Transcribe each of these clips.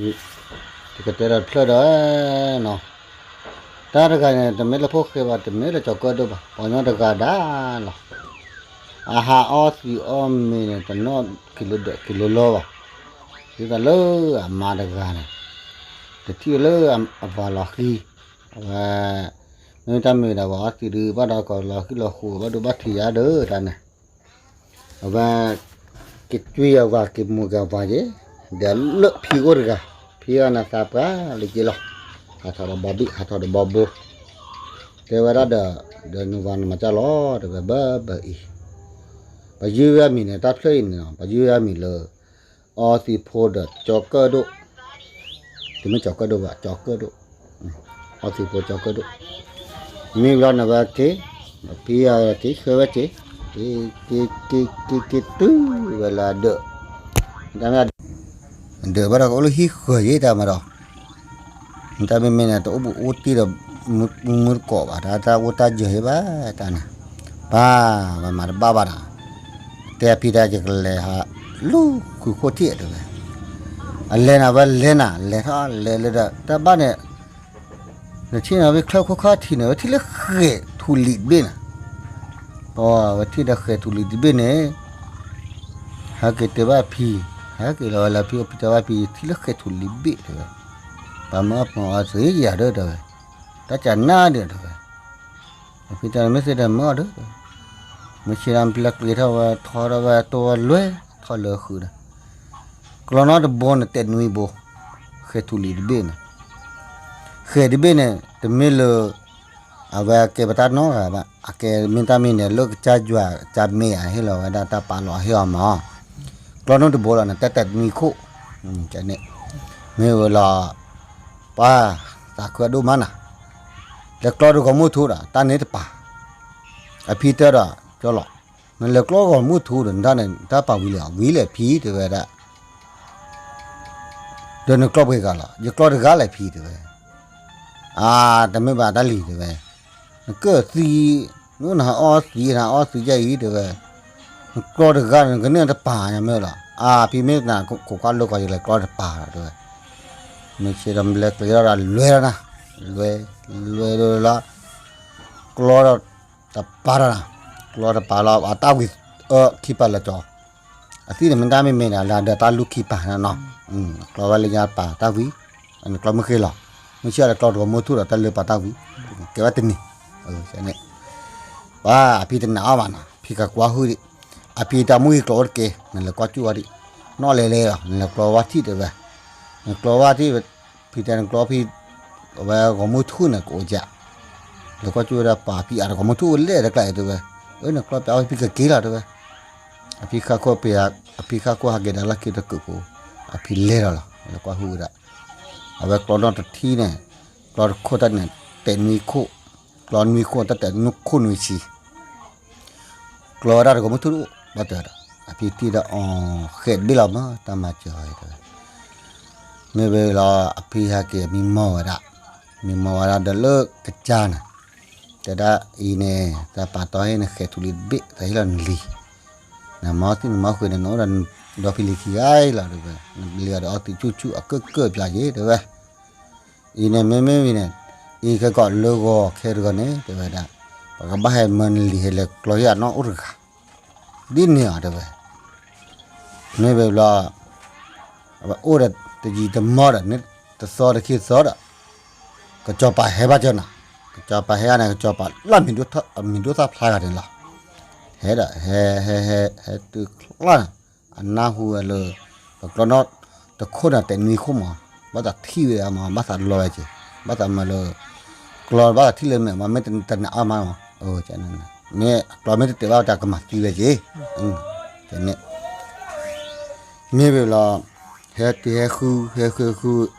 ယကတဲဒီးတဖျၢၣ်ဒီးနီၤ, တၢ်တဂၤန့ၣ် တမ့ၢ်လၢဖိၣ်ဃဲဘၣ်, တမ့ၢ်လၢကၠီၤကၢၣ်ဒိၣ်ဘၣ်, ပှၤကညီတဂၤဒၣ်လီၤ. အဟးအီသံးအီမ့ၤန့ၣ် တနီၣ်က့ၤလၢဒၢးက့ၤလၢလီၢ်ဘၣ်. ဒ်သိးလၢအမါတဂၤန့ၣ် တထံၣ်ဝဲလၢအပှၤလီၤဃံ, အဝဲ မ့ၢ်တၢ်မ့ၢ်ဒီး ပှၤအီသံးဒုး ဘၣ်ဒီးကလီၤဃံလီၤဃိၤ ဘၣ်ဒိဘၣ်ထံးယါဒီးတၢ်န့ၣ် အဝဲ က့ၤကွံယၤဝၤ က့ၤမိၢ်က့ၤပှၤယဲ, ဒီးလၢဖံအိၣ်တဂၤ, ဖံအီၤန့ၣ်သးပှၢ်လၢက့ၤလီၤ, ဟးထီၣ်ဒီးဘီဘံၣ် ဟးထီၣ်ဒီးဘီဘိ, တဲဝဲဒၣ်ဒီး, ဒီးနဝၤနမၤကၢ်လီၤ တဲဝဲဘၢဘၢအံၤ, ပယုၢ်ဝဲအမံၤန့ၣ် တၢ်ဖျၢၣ်အံၤန့ၣ် ပယုၢ်ဝဲအမံၤလၢ အီသံးဖိဒီးကၠီၤကၢၣ်ဒိၣ်, တမ့ၢ်ကၠီၤကၢၣ်ဒိၣ်ဘၣ် ကၠီၤကၢၣ်ဒိၣ်, အီသံးဖိကၠီၤကၢၣ်ဒိၣ်, မ့ၢ်ဘျီန့ၣ်ဝဲက့ၤ, ဖံအီၤက့ၤဆှၢဝဲက့ၤ, က့ၤ က့ၤ က့ၤ က့ၤ က့ၤတုၤဝဲလၢအဒၢး, တၢ်မ့ၢ် ဒၢးဘၣ်ဒီးကအိၣ်လၢဟံၣ်ဃၢၤယဲတၢ်မးဒီး, တၢ်မ့မ့ၢ်န့ၣ် တအိၣ်ဘူးအိၣ်တံၢ်ဒီး မုၢ်မုၢ်တကိးဘၣ် တၢ်တၢ်အိၣ်တၢ်ယၢၤယဲဘၣ်တၢ်န့ၣ်, ပၢ် ပမၤတဘၣ်ဘၣ်ဒီး, တဲဖံတဲ ယကလဲၤဟး လူၤဃုာ်ခိၣ်ထံးတဲဝဲ, အလဲၤနၤဝဲလဲၤနၤ လဲၤထီၣ်လဲၤလၢဒီး တၢ်ဘၣ်န့ၣ် နဆ့ၣ်နီၤဝဲချၢခိၣ်ခီၣ်ထံးန့ၣ် ဝဲထံၣ်လၢဃဲၤထူၣ်လံာ်တဘ့ၣ်န့ၣ်, ပဝဲထံၣ်ဒီးဃဲၤထူၣ်လံာ်တဘ့ၣ်န့ၣ်, ဟဲက့ၤတဲဘၣ်ဖံ, ဟဲက့ၤလီၤဝဲလၢဖံအိၣ်ဖံတဲဘၣ်ဖံ ထံၣ်လၢဃဲၤထူၣ်လံာ်တဘ့ၣ်တဲဝဲ, ပှၤမၢအီၣ်ပှၤအီသံးယၤဒီးတဲဝဲ, တၢ်ကနၣ်ဒီးတဲဝဲ, ဖံတဲမ့ၢ်သ့ဒီးမၢအီၤဒီး, မုၢ်ဆ့ၣ်ဒီးပျဲကျ့ၤထီၣ်ဝဲထီထီၣ်ဝဲတိၢ်ဝဲလွဲထီၣ်လၢဃုာ်ဒီး, ကျီနီတဘိန့ၣ်တဲနွံဘိ, ဃဲၤထူၣ်လံာ်တဘ့ၣ်န့ၣ်, ဃဲၤတဘ့ၣ်န့ၣ် တမ့ၢ်လၢ အဝဲကဲပတၢ်နီတဂၤဘၣ် အကဲမ့ၢ်တၢ်မ့ၢ်န့ၣ် လၢကစၢ်ယွၤကစၢ်မ့ၢ်အဟ့ၣ်လီၤဝဲဒၣ်တၢ်ပာ်လီၤအဟ့ၣ်အီၤမး, ကျီနီတဘိလီၤန့ၣ် တၢ်တဲနွံခိၣ်, န့ၣ်, မ့ၢ်ဝဲလီၤ, ပှၤ, သးခုအဒိၣ်မးနၤ, လဲၤကျီတဂီၤမုၢ်ထူဒီး တၢ်န့ၣ်တပာ်, အဖံတဲဒီး ကၠီလီၤ, နလဲၤကျီဂီၤမုၢ်ထူဒီး နတၢ်န့ၣ် တၢ်ပာ်ဝံၤလံ, ဝံၤလဲၣ်ဖံတဲဝဲဒၣ် ဒီးနကျီပှဲၤဂၤလီၤ, ယကျီတဂၤလဲၣ်ဖံတဲဝဲ, အါ, တမ့ၢ်ဘၣ်တၢ်လံၤတဲဝဲ, နကၢၣ်သံ, နအိၣ်နဟးအီသံး နဟးအီသံးယဲအံၤတဲဝဲ, နကျီတဂၤန့ၣ် နကန့ၢ်တပာ်ညါမ့ၢ်လီၤ, အါ, ဖံမ့ၢ်နၤ ခိးကွၢ်လိာ်ကီး ယလဲၤကျီတပာ်လီၤတဲဝဲ, မုၢ်ဆ့ၣ်ဒီးဘျဲကျ့ၤထီၣ်ဒီးလွဲလီၤနၤ, လွဲ, လွဲလီၤလီၤ, ကျီဒီး တပာ်ဒီးနၤ, ကျီတပာ်လီၤ အတၢ်ဝံၤ, အၢ ခံပာ်လၢကၠီ အသံၣ်န့ၣ်မ့ၢ်တၢ်မ့ၢ်မ့ၢ်န့ၣ် လၢဒီးတၢ်လူၢ်ခံပာ်န့ၣ်နီၤ, ကျီဝဲလၢညါပာ်တၢ်ဝံၤ, နကျီမုၢ်ဃ့လီၤ, မုၢ်ဆ့ၣ်ဒီးကျီတဂီၤမုၢ်ထူၣ်ဒီး တၢ်လၢပာ်တၢ်ဝံၤ, ကဲဝဲတနံၤ, န့ၣ်, ပှၤအဖံတနာ်အီၤဘၣ်နီၤ, ဖံကကွၢ်ဟုၣ်ဒံး, အဖံတၢ်မူဂံၢ်ကျီအိၣ်တက့ၢ်, နလဲၤကွၢ်ကၠူၣ်ဝဲဒံး, နီၣ်လဲၤလဲၤလီၤ နလဲၤကျီဝဲထံၣ်တဲဝဲ, နကျီဝဲထံၣ် ဖံတဲနကျီဖံ, အဝဲဂီၤမုၢ်ထူၣ်န့ၣ် ကအိၣ်ကၠၢ်, လဲၤကွၢ်ကၠူၣ်ဝဲဒၣ်ပှၤဖံအါတဂီၤမုၢ်ထူၣ်အိၣ်လဲၣ်တကျါအံၤတဲဝဲ, အၢ နကျီပျးဝဲဖံကက့ၤလီၤတဲဝဲ, အဖံဃၣ်ခိၣ်ပ့ၤ, အဖံဃၣ်ခိၣ်ဟးက့ၤဒီးလၢခံတကုးဖိ, အဖံလဲၤလီၤလီၤ လဲၤကွၢ်ဟုၣ်ဝဲဒၣ်, အဝဲကျီနီၣ်တထံၣ်န့ၣ်, ကျီတခိၣ်တၢ်န့ၣ်, တဲနွံခိၣ်, ကျီနွံခိၣ်တၢ်တဲနွံခိၣ်နွံဆံ ကျီဝဲဒၣ်တဂီၤမုၢ်ထူၣ်ဒိၣ်ဘၣ်တဲဒီး, အဖံထံၣ်ဒီးအီၤ, ဃဲၤတဘ့ၣ်လီၤမး တၢ်မၤစၢၤအီၤတဲဝဲ, မ့ၢ်ဝဲလီၤ အဖံဟဲက့ၤမံမီၢ်ဝဲဒၣ်, မံမီၢ်ဝဲဒၣ်ဒီးလၢကစၢ်န့ၣ်, တဲဒၣ်အံၤန့ၣ် တၢ်ပာ်တီၢ်ဟ့ၣ်နဃဲၤထူၣ်လံတဘ့ၣ် တၢ်ဟ့ၣ်လီၤနလံၤ, နမၤသံၣ်နမၤဃုာ်န့ၣ် နအိၣ်ဒီးဒီဖံလံၤခံဂၤအံၤလီၤတဲဝဲ, နလံၤအီၤဒီးအီသံးဆူၣ်ဆူၣ်အကၢၣ်ကၢၣ်ပျးက့ၤတဲဝဲ အံၤန့ၣ်မ့မ့ၢ်ဝံၤန့ၣ်, အံၤခဲကီးလၢဂီၤခဲတဂီၤန့ၣ် တဲဝဲဒၣ်, ပကဘၣ်ဟဲမၢနလံၤဟဲလဲၤကျီယၤနီၣ်အိၣ်တဂၤ, ဒ်န့ၣ်အီၤတဲဝဲ, မ့ၢ်ဝဲဘျီ, အဝဲအိၣ်ဒီးတယံာ်တမီၢ်ဒီး န့ၣ်တသီတခံသီဒီး, ကစီၤပၤဟဲဘၣ်ကၠီနၤ, ကစီၤပၤဟဲန့ၣ် ကစီၤပၤလၢမံၤဒိၣ်သၣ်ဖျါဂၤန့ၣ်လီၤ, ဟဲဒီး ဟဲ ဟဲ ဟဲ ဟဲတုၤကျီန့ၣ်, အနၢ်ဟူဝဲလၢ ပကျီနီၣ်တခိၣ်န့ၣ် တဲနွံခိၣ်မး, ဘၣ်သးထံၣ်ဝဲဒၣ်မး ဘၣ်သးလီၤဝဲက့ၤ, ဘၣ်သးမၤလၢ ကျီဘၣ်သးထံၣ်လၢမဲာ်မး မ့ၢ်တနာ်အါမးမး, မ့ၢ်ကျီမ့ၢ်တတဲာ်ဘၣ်တၢ်ကမၤသံဝဲက့ၤ, န့ၣ်, မ့ၢ်ဝဲလီၤ, ဟဲတုၤဟဲဃု ဟဲဃုဃု,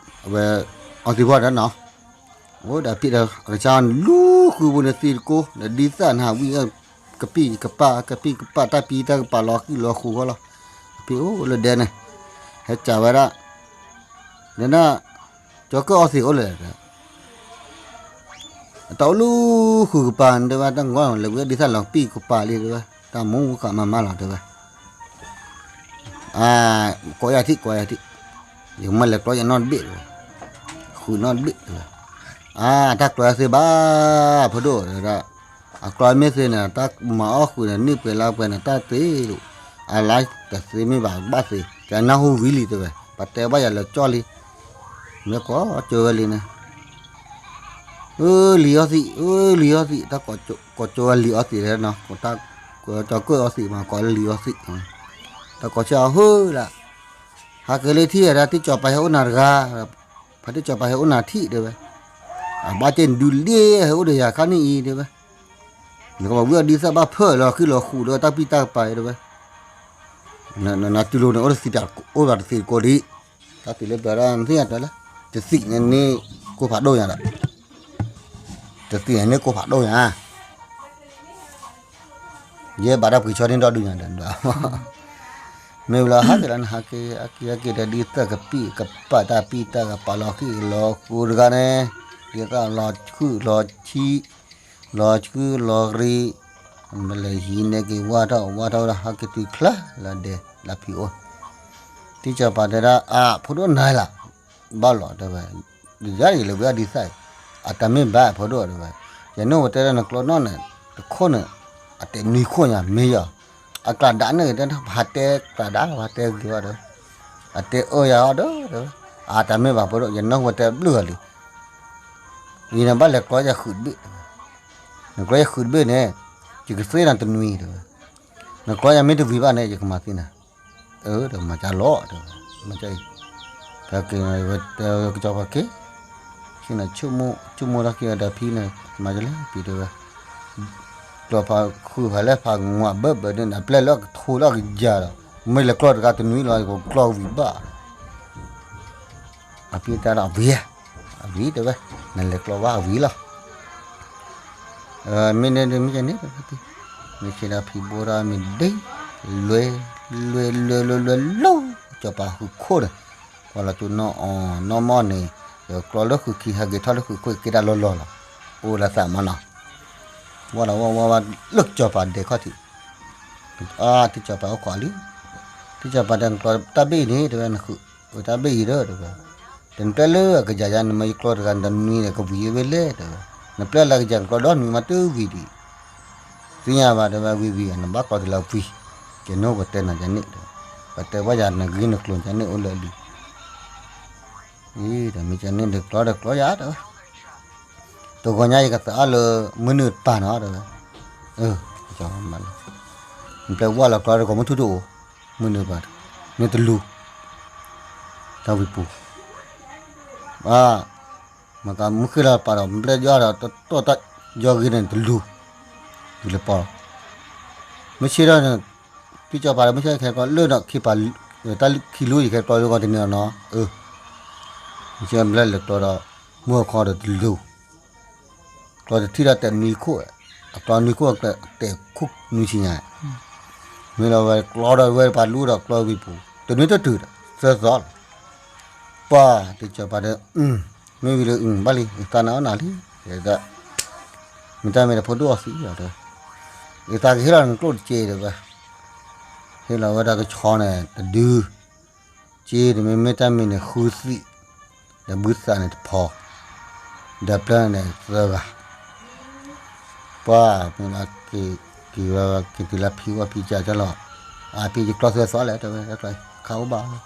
အဝဲ အီသံးဖိဒီးနီၤ အိၣ်ဒီးဖံဒီးအကစၢ်န့ၣ် လူၤဃုပူၤန့ၣ်သံတကိး ဒီးဒ်သိးနဟးဝံၣ် ကပံၢ်ကပာ် ကပံၢ်ကပာ် တၢ်ပံၢ်တၢ်ကပာ်လီၤဃံလီၤဃူဃီလီၤ. အဖံအိၣ်လၢဒဲန့ၣ် ဟဲစံးဝဲဒၣ်, နဒၣ် ကၠီၤကၢၣ်အီသံးအိၣ်လဲၣ်, တၢ်အိၣ်လူၤဃုကပၤ တဲဝဲ တၢ်ဂီၤလဲၤဝံၤဒ်သိးလီၤကပံၢ်ကပာ်လံ တဲဝဲ, တၢ်မူဃာ်မၤမၤလီၤ တဲဝဲ ကိးယၤထံၣ် ကိးယၤထံၣ်, ယကမၢလဲၤကျီယနီတဘ့ၣ်, ဃုာ်နီတဘ့ၣ်တဲဝဲ, အါ တၢ်ကျီသ့ဘၣ်, ဖိဒိၣ်တဲဒၣ်, အကျီမ့ၢ်သ့န့ၣ် တၢ်မၤအီၣ်ဃုာ်န့ၣ် န့ၢ်ပှဲၤလၢပှဲၤန့ၣ် တၢ်သ့ဒိၣ်, အလါတသ့မ့ၢ်ဘၣ်ဘၣ်သ့, ကနၢ်ဟူဝံၤလံတဲဝဲ, ပတဲဘၣ်ယၤလၢကၠီလံ, မ့ၢ်ကိးကၠိဝဲလံန့ၣ် အၢ လံၤအီသံး, အၢ လံၤအီသံး, တၢ်ကိးကၠိဝဲလံၤအီသံးလဲၣ်နီၤ, တၢ်ကိးကၠိအီသံးမး ကိးလၢလံၤအီသံး, တၢ်ကိးဆၢအဟၢလၢ်, ဟးက့ၤလၢထံၣ်ဝဲဒၣ် တံၢ်စီၤပၤဟဲအိၣ်နၤတဂၤ, ဖါတံၢ်စီၤပၤဟဲအိၣ်နၤထံၣ်တဲဝဲ, အဘၣ်က့ၤဒုးလံဟဲအိၣ်ဒီးယၤခါန့ၣ်အံၤတဲဝဲ, နကဘၣ်ဝံအီဒံသၣ်ဘၣ်ဖၢၣ်လီၤဃံလီၤဃူးဒီး တၢ်ပံၢ်တၢ်ပၤတဲဝဲ နနတူၢ်လိာ်န့ၣ် အိၣ်တသံတၢ်အိၣ်ဘၣ်တသံတကိးဒံး, တၢ်သံလၢပျၢၤဒၣ်နသ့ၣ်ညါတၢ်လၢ, တသံန့ၣ်န့ၣ် ကိၢ်ဖးဒိၣ်ညါဒီး, တသံန့ၣ်န့ၣ်ကိၢ်ဖးဒိၣ်ညါ, ယဲဘၣ်တၢ်ပှ့ၤဆီန့ၣ်ဒီဒူၣ်ညါဒီး, မ့ၢ်ဝံၤလီၤဟးက့ၤလီၤနဟးက့ၤ အက့ၤအက့ၤဒီးဒ်သၢကပံၢ်ကပာ်တၢ်ပံၢ်တၢ်ကပာ်လီၤဃံလီၤဃူးတဂၤန့ၣ်, ဒ်သၢလီၤဆူၣ်လီၤဆံး လီၤဆူၣ်လီၤရံး, မ့ၢ်လဲၤဟံးန့ၢ်က့ၤဝါထီၣ်ဝါထီၣ်ဝဲဒၣ်ဟးက့ၤတုၤချၢလၢဒဲလၢဖံအိၣ်, တံၢ်စီၤပၤတဲဒၣ် အဖိဒိၣ်နၤလၢ်, ဘၣ်လီၤတဲဝဲ, ယၤအံၤလၢဝံအီဒံသၣ်အံၤ, အတၢ်မ့ၢ်ဘၣ်ဖိဒိၣ်တဲဝဲ, ယန့ၢ်ဝဲတဲဒၣ်နကျီနီၣ်န့ၣ်, တခိၣ်န့ၣ်, အတဲနွံခိၣ်ညါမ့ၢ်ယီၤ, အကျးဒၣ်န့ၣ်တဲ ပဟးတဲကျးဒၣ် ပဟးတဲဂ့ၤဝဲဒီး, အတဲအၢယၤအီၤဒီးတဲဝဲ, အတၢ်မ့ၢ်ဘၣ်ဖိဒိၣ် ယန့ၢ်ဝဲတဲဘျုးဂၤလံ ယနဘၣ်လဲၤကျီယၤဃုာ်တဘ့ၣ်, နကျီယၤဃုာ်တဘ့ၣ်န့ၣ်, ယကသ့နၤတနွံတဲဝဲ, နကျီယၤမ့ၢ်တဝံၤဘၣ်န့ၣ် ယကမၤသံနၤ, အၢ ဒီးမၤကၢလီၤတဲဝဲ, မၤကၢအံၤ, ဖဲက့ၤဝဲတဲကစီၤပၤက့ၤ, ဆ့ၣ်နီၤ ဆိကမိၣ်လီၤက့ၤဝဲဒီးဖံန့ၣ် မၤကၢလဲၣ်ဖံတဲဝဲ, ကျီဖးဃုာ်ဖးလဲၣ်ဖးငွးဘၢဘၢဒ်န့ၣ် အပျဲၢ်လၢကထိလၢကယၤဒီး, မ့ၢ်လဲၤကျီတဂၤတနွံလီၤ ယကကျီဝံၤဘၣ် အဖံတဲဒီးဝံၤ, အဝံၤတဲဝဲ, နလဲၤကျီဘၣ်အဝံၤလီၤ, မ့ၢ်န့ၣ်ဒ်မ့ၢ်ကန့ၣ်, မ့ၢ်ဆ့ဒီးဖံဘိဒီးမ့ၢ်ဒ့, လွဲ, လွဲလွဲလွဲလွဲလီၤ, စီၤပၤဃုာ်ခိၣ်ဒီး, ကွၢ်လီၤကၠိနီၢ်အီၤနီၢ်မီၢ်န့ၣ်, ယကျီလၢဃုာ်ခံ ဟဲက့ၤထီၣ်လၢဃုာ်ခိၣ်က့ၤဒၣ်လီၢ်လီၢ်လီၤ, အိၣ်လၢသးမနီၤ, ဝါလီၤဝါဝါဝါလၢကစီၤပၤဒဲခီၣ်ထံး, အါ ထံၣ်စီၤပၤအိၣ်ခိးလံ, ထံၣ်စီၤပၤဒီးနကျီတၢ်ဘ့ၣ်အံၤန့ၣ် တဲဝဲနဃုာ်, ဝဲတၢ်ဘ့ၣ်အံၤဒီးတဲဝဲ, တနပျဲၢ်လၢအကယၤယါ နမ့ၢ်ယကျီတဂၤနတနွံန့ၣ် ကဝံၤဝဲလဲၣ်တဲဝဲ, နပျဲၢ်လၢကယၤနကျီဒီနွံမးတုၤဝံၤဒံး, သ့ၣ်ညါဘၣ်တဲဝဲဝံၤဝံၤ နဘၣ်ကျီတုၤလၢဝံၤ, ကဲနိပတဲနၤယၤန့ၣ်တဲဝဲ, ပတဲဘၣ်ယၤနဂ့ၢ်နကျိၤယၤန့ၣ်အိၣ်လၢအလံ, အံၤဒီးမ့ၢ်ကန့ၣ်ဒီးကျီဒီးကျီယၤတဲဝဲ တဂီၤညါယကသးအီၣ်လၢ မုၢ်နုာ်တပၤနီၤတဲဝဲ, မၤလၢ, နပျဲဝဲလီၤကျီတကိးမုၢ်ထူၣ်တအိၣ်, မုၢ်နုာ်တပၤ, န့ၣ်တလူၤ, တၢ်ဝံၤပူၤ, မကမုၢ်ဃ့လီၤတပၤဒီး နပျဲယီၤဒီး တတီၢ်တၢ်ယီၤဂ့ၤန့ၣ်တလူၤ, တုၤလၢပီၤလီၤ, မ့ၢ်ဆ့ဒီးန့ၣ်, ထံၣ်စီၤပၤဒီးမ့ၢ်ဆ့ခဲကျီလၢဒီးခံပၤ, တၢ်ခံလူယခဲကျီလၢဂီၤတန့ၢ်လီၤနီၤ, မ့ၢ်ဆ့ဘျဲလဲၤကျီဒီး, မုၢ်အခီဒီးတလူၤ ကျီတထံၣ်ဒီးတဲာ်နွံခိၣ်, အကျီနွံခိၣ်တဲာ်ခိၣ်နွံဆံညါ, မ့ၢ်လီၤဝဲကျီဒီးဝဲပှၤလူဒီးကျီဝံၤပူၤ, တနွံတတုၤဒီး သၢသီလီၤ, ပှၤတကီၤပၤဒီး, မ့ၢ်ဝံၤလၢဘၣ်လံ ယသးနၤအီၣ်နၤလံ, တဲ, မ့ၢ်တၢ်မ့ၢ်ဒီးဖိဒိၣ်အီသံးလီၤတဲ, ယသးကဟ့ၣ်လီၤနကျိၣ်တက့တဲဝဲ, ဟ့ၣ်လီၤဝဲဒၣ်ကဆီန့ၣ်တဒု က့တမ့ၢ်မ့ၢ်တၢ်မံၤန့ၣ်ဃုသံး, ဒီးဘုသးန့ၣ်တဖီ, ဒီးပျဲၢ်န့ၣ်သၢဂၤ, ပှၤမ့ၢ်လၢက့ၤဝဲက့ၤတုၤလၢဖံဝဲဖံကၢ်ကၢ်လီၤ, အဖံယကျီသၢသီလဲၣ်တဲဝဲ, ခးအိၣ်ဘၣ်,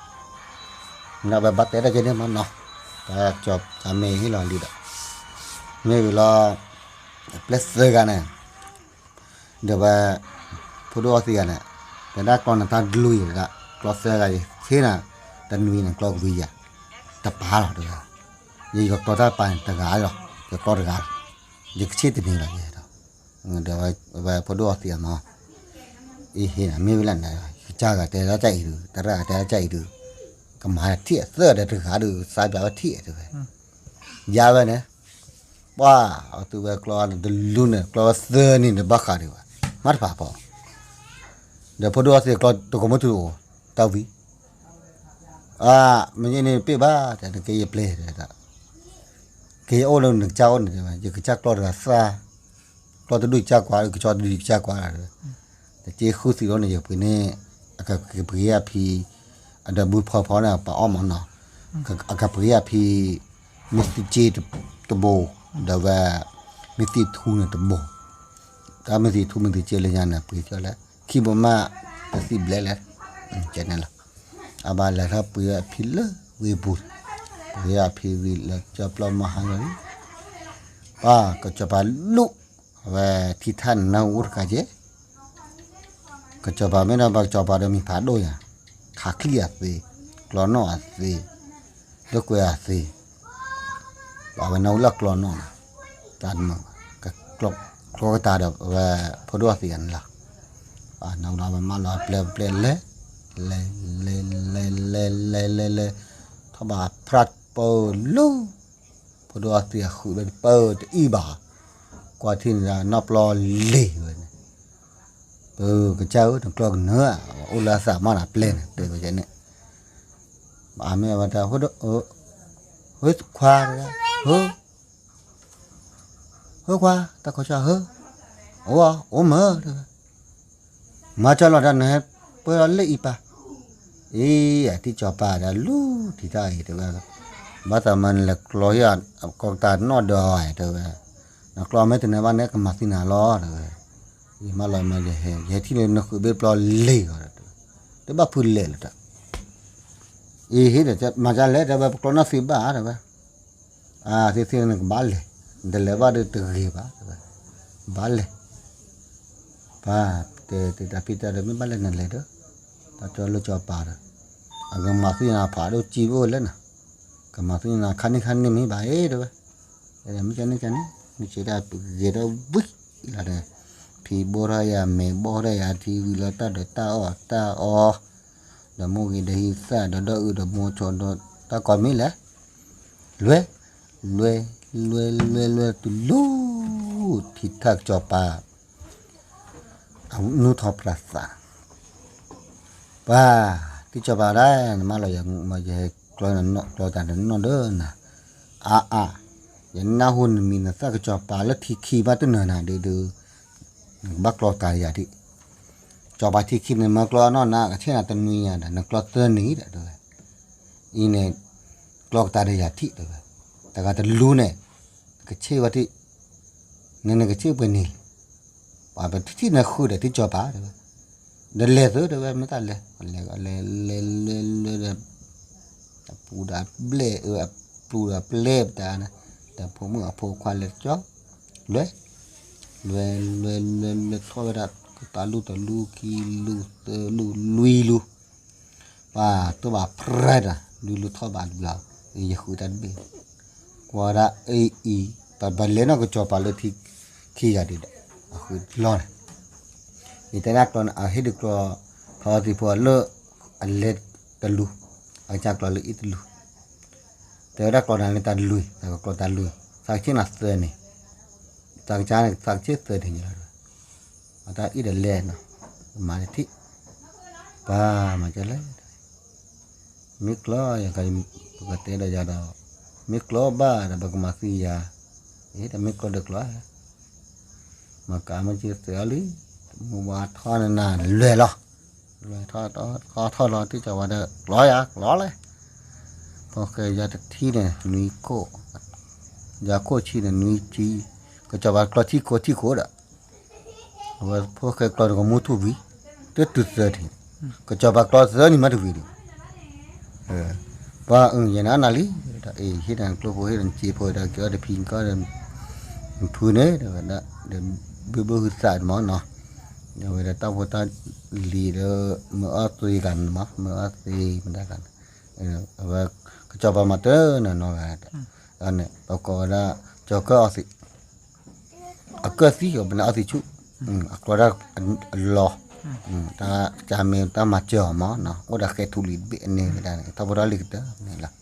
နဘၣ်ဘၣ်တဲတၢ်ကဲန့ၣ်မနီၤ, တၢ်ကၠီတၢ်မ့ၢ်ဟ့ၣ်လီၤလံဒီး, မ့ၢ်ဝံၤလီၤ, ပျဲၢ်သၢဂၤန့ၣ် ဒီးဝဲ, ဖိဒိၣ်အီသံးဂၤန့ၣ်, တဲဒၣ်ကျီနၤတၢ်တလူၤယၤဒၣ်, ကျီသၢဂၤယဆ့နၤ, တနွံန့ၣ်ကျီကဝံၤယၤ, တပၤလီၤတဲဝဲ, ယယီၤကျီတၢ်ပၤန့ၣ်တဂၤလီၤ, ယကျီတဂၤလီၤ, ယကဆ့တနံၤလီၤယဲဒီး, ဒီးဝဲဖိဒိၣ်အီသံးဂၤမၤ, အဟ့ၣ်နၤမ့ၢ်ဝဲလၢနၤ, ယကစၢ်ဂၤတဲဒၣ်ကအံၤဒုး, တရၣ်ဂၤတဲဒၣ်ကအံၤဒုး, ကမၤထံၣ်အသၢဒီးတဂၤဒုး သးပၠးဝဲထံၣ်တဲဝဲ ယါဝဲန့ၣ်, ပှၤ, အသုဝဲကျီတလူၤန့ၣ် ကျီဝဲသၢနံၤန့ၣ်ဘၣ်ဃးဒံးဘၣ်, မၤတဖၣ်ဖီ, ဒီးဖိဒိၣ်အီသံးကျီတကိးမုၢ်ထူၣ်တအိၣ်, တၢ်ဝံၤ, အါ, မ့ၢ်ယဲန့ၣ်ပ့ၢ်ဘၣ် တဲနကဲယပျဲၢ်တဲ, ကဲယအိၣ်လၢနကစၢ်အိၣ်န့ၣ်တဲဝဲ, ယကစၢ်ကျီတဂၤသၣ်, ကျီတဒူၣ်ယကစၢ်ကွၢ်, ကဆီတဒူၣ်ယကစၢ်ကွၢ်, တက့ဃုသံးလီၤန့ၣ် ယပှ့ၤန့ၣ်, အကက့ၤပှ့ၤအဖံ, အဒီးဘုဖီဖီန့ၣ် ပှၤအီၣ်မနီၤ, အကပှ့ၤယၤဖံ မ့ၢ်သံစ့တဘိ, ဒီးဝဲ မ့ၢ်သံထူန့ၣ်တဘိ, တၢ်မ့ၢ်သံထူမ့ၢ်သံစ့လၢညါန့ၣ် ပှ့ၤကၠီလဲၣ်, ခံဘိမး တသံဘျဲၣ်လဲၣ်, ကဲန့ၣ်လီၤ. အဘၣ်လဲၤထီၣ်ပှ့ၤအဖံလၢဝ့ၢ်ပူၤ, ပှ့ၤအဖံဝံၤလၢကၠီပျီမဟါလီၤ, ပှၤကစီၤပၤလူး, အဝဲထံထၣ်န့ၣ်နၢ်ဟူအိၣ်တခါက့, ကစီၤပၤမ့ၢ်ဒီးပှၤကစီၤပၤဒီးမံၤဖးဒိၣ်ယၤ, ခးချံၣ်အသ့, ကျီနီၣ်အသ့, လၢကွဲးအသ့, အဝဲနၢ်ဟူလၢကျီနီၣ်န့ၣ်, တၢ်မုာ်, ကျီကတၢၢ်ဒီးဝဲ ဖိဒိၣ်အသ့ဂၤန့ၣ်လီၤ. နၢ်ဟူဒီးဝဲမၢလီၤပျဲၢ်ပျဲၢ်လဲၤ, လဲၤလဲၤလဲၤလဲၤလဲၤလဲၤလဲၤ, ထီၣ်ဘၣ်ဖရၣ်ပၢၢ်လူၤ, ဖိဒိၣ်အသ့အဃုာ်ဒီးပၢၢ်တအံၣ်ဘၣ်, ကွၢ်ထံၣ်န့ၣ်ဒီးနီၣ်ပျီလ့ၤဝဲန့ၣ်, ပကစၢ်ဧၢ နကျီကနၢၤ, အိၣ်လၢအသးမးဒီးပျဲၢ်န့ၣ် တဲဝဲန့ၣ်, အမ့ၢ်ဝဲတၢ် ဖိဒိၣ်, ဟၢခွါ, ဟၢ, ဟၢခွါ တၢ်ခီဆၢဟၢ, အိၣ်, အိၣ်မၢ, တဲဝဲ, မၤကၢလီၤတၢ်နဟဲပၢလီၤလၢအံၤပၢ်, အံၤ အထံၣ်ကၠီၤပၤဒီးလူၤထံၣ်တၢ်အံၤတဲဝဲ, ဘၣ်သးမၤနလဲၤကျီယၤ ကီကတၢၢ်နီၣ်ဒီးအံၤတဲဝဲ, နကျီမ့ၢ်တနၢၤဘၣ်န့ၣ် ကမၤသံနၤလီၤတဲဝဲ, ယမၢလီၤမၤယဟဲ, ယဟဲထံၣ်လၢနဃုာ်ဘ့ၣ်ပျီလ့ၤဂီၤဒီး, တဘၣ်ဖုလဲၣ်လၢၤတၢ်, အံၤဟ့ၣ်ဒီး မၤကၢလဲၣ်တဲဝဲ ပကျီနီၣ်သ့ဘၣ်တဲဝဲ အါ သ့ၣ်သ့ၣ်န့ၣ်ကဘၣ်လဲၤ, တလဲၤဘၣ်ဒီးတဂ့ၤဘၣ်, ဘၣ်လဲၤ, ပှၤ, တဲတၢ်ဖံးတၢ်ဒီးမ့ၢ်ဘၣ်လဲၤနလဲၤဒီး, တၢ်ကၠီလၢကၠီၤပၤဒီး, အကမၤသံနၤဖးဒိၣ်ကံဘိလၢနၤ, ကမၤသံနၤခါန့ၣ်ခါန့ၣ်မ့ၢ်ဘၣ်အံၤတဲဝဲ, မ့ၢ်ကန့ၣ်ကန့ၣ်, မ့ၢ်ကဲဒၣ်ပဂဲၤထီၣ်ဝံၤလီၤဒီး, ဖံဘီၣ်ထီၣ်ယၤ မဲာ်ဘီၣ်ထီၣ်ယၤ ထံဝံၤလီၤတၢ်ဒီးတၢ်အီၣ်တၢ်အီ, ဒီးမိၢ်ဂ့ၤဒီးဟံးသၣ်ဒီးဒီအုၣ်ဒီးမိၢ်ဆိးဒီး, တၢ်ကီမ့ၢ်လဲၣ်, လွဲ, လွဲ, လွဲ, လွဲ, လွဲ, တလူၤ, ထံထၣ်ကစီၤပၤ, အနူၢ်ထီၣ်ပြးသး, ပှၤ, ထံၣ်ကစီၤပၤဒၣ် နမၢလီၤယၤ မ့ၢ်ယဟဲကျီနနီၣ်ကျီတၢ်နနီၣ်ဒီးနၤ, အါအါ, ယနၢ်ဟူနမံၤနသၣ်ကစီၤပၤလၢထံခံဘၣ်တနၢၤနၤဒုးဒုး, နကဘၣ်ကျီတၢ်ယၤဒံး, ကစီၤပၤထံခံန့ၣ်မၢကျီနီၣ်နၤ ကဆဲၣ်နၤတနွံညါဒီး နကျီသၢနံၤဒီးတဲဝဲ, အံၤန့ၣ်, ကျီကတၢၢ်ဒီးယၤထံၣ်တဲဝဲ, တဂၤတလူၤန့ၣ်, ကဆဲၣ်ဝဲထံၣ်, နနကဆဲၣ်ပှဲၤနံၤလဲၣ်, ပှၤပထံၣ်နဃုာ်ဒီးထံၣ်ကစီၤပၤတဲဝဲ, ဒီးလဲၤသုတဲဝဲ မ့ၢ်တၢ်လဲၤ, လဲၤလဲၤလဲၤလဲၤဒီး အပူၤဒီးအဘျဲၣ်အပူၤဒီးပျဲၢ်ပတၢ်န့ၣ်, ဒီးဖိမုၣ်အဖိခွါလဲၤကၠီ, လွဲ, လွဲ, လွဲ, လွဲ, လွဲထီၣ်ဝဲဒၣ် ကတၢၢ်လူၤတလူၤ ခံလူၤ သၢလူၤ လွံၢ်လူၤ, ပှၤတိၢ်ဘၣ်ပြဲတၢ် လွံၢ်လူၤထီၣ်ဘၣ်တဘျီ, ယဃုတၢ်တဘ့ၣ်, ကွၢ်ဒၣ်အံၤအံၤ, ပဘၣ်လဲၤနီၣ်ကစီၤပၤလၢထံခံယၤဒံးဒီး, အဃုတဘျီန့ၣ်, ယတဲဒၣ်ကျီန့ၣ် အဟ့ၣ်ဒုးကျီ, ဖီသံၣ်ဖိလၢ, အလဲၤတလူၤ, အကစၢ်ကျီလၢအံၤတလူၤ, တဲဝဲဒၣ်ကျီနၤလၢတၢ်တလူၤ, တၢ်ကကျီတၢ်တလူၤ, သးကဆ့ၣ်နၤသၢန့ၣ်, သးကဆ့ၣ်န့ၣ် သးကဆ့ၣ်သၢန့ၣ်လီၤ, အတၢ်အံၤဒီးလဲၤနီၤ, မၤတထံၣ်, ပှၤမၤကလဲၣ်, မ့ၢ်ကျီယၤ, ပကတဲဒီးယၤဒီး, မ့ၢ်ကျီဘၣ်ဒီးပကမၤသံယၤ, အ့ တမ့ၢ်ကျီဒီးကျီ မၤကမၢကသၢအီၤလံ, မုၢ်ဝါထီၣ်နနၤလွဲၢ်လီၤ, လွဲၢ်ထီၣ်ထီၣ်ထီၣ်လီၤ ထံၣ်ကီၤဝါဒီး ကျီယၤကျီလဲၣ်, ဖိၣ်ဃဲယၤတထံၣ်န့ၣ် နွံခိၣ်, ယၤခိၣ်ဆံန့ၣ် နွံဆံ, ကစီၤပၤကျီထံခိၣ်ထံခိၣ်ဒီး အဝဲဖိၣ်ဃဲကျီတကမူထူၣ်ဝံၤ, တတုၤသၢထံၣ်, ကစီၤပၤကျီသၢနံၤမးတဝံၤဒီး, ပှၤအၢ ယဲနၤနၤလံ, ဒီးအ့ၣ် ဟ့ၣ်နၤကျိဖိဟ့ၣ်နၤစ့ဖိဒီး က့ၤအီၣ်တဖံကီၢ်ဒီး, နဖုန့ၣ် ဒီးဝဲဒၣ်, ဒီးဘုဘုဟုသးမၢ်နီၤ, ဒီးဝဲဒၣ်တၢ်ဖိတၢ်လံၤဒီး, မ့ၢ်အီၣ်သ့ဂၤန့ၣ်မး မ့ၢ်အီၣ်သ့မတၤဂၤန့ၣ်, အဝဲ, ကစီၤပၤမၤတၢ်နီၤနီၤဂၤ, န့ၣ် ပကိးဝဲဒၣ်, ကၠီၤကၢၣ်အီသံး အကၢၣ်သံး ပနၢ်အီသံးဆူၣ်, အကျီတၢ်အလီၢ်, တၢ်ကမ့ၢ်တၢ်မၤစၢၤအီၤမး, အိၣ်ဒီးဃဲထူလံၤတဘ့ၣ်အန့ၣ်ဝဲဒၣ်န့ၣ် ထီဘိထီၣ်လံၤကတၢၢ်န့ၣ်လီၤ.